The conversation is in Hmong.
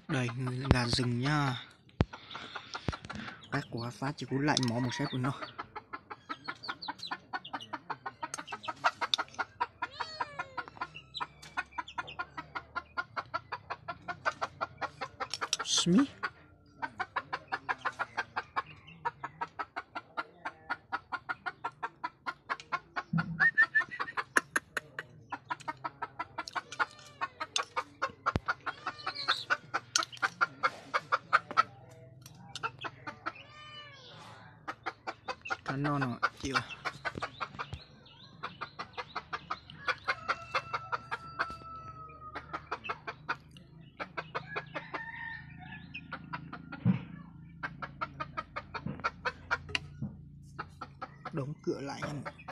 Đây, gà rừng nha. Qaib qua fab ces kuv laim mov mus saib puas noj. Smith. Kab noj no ces đóng cửa lại nha mọi người.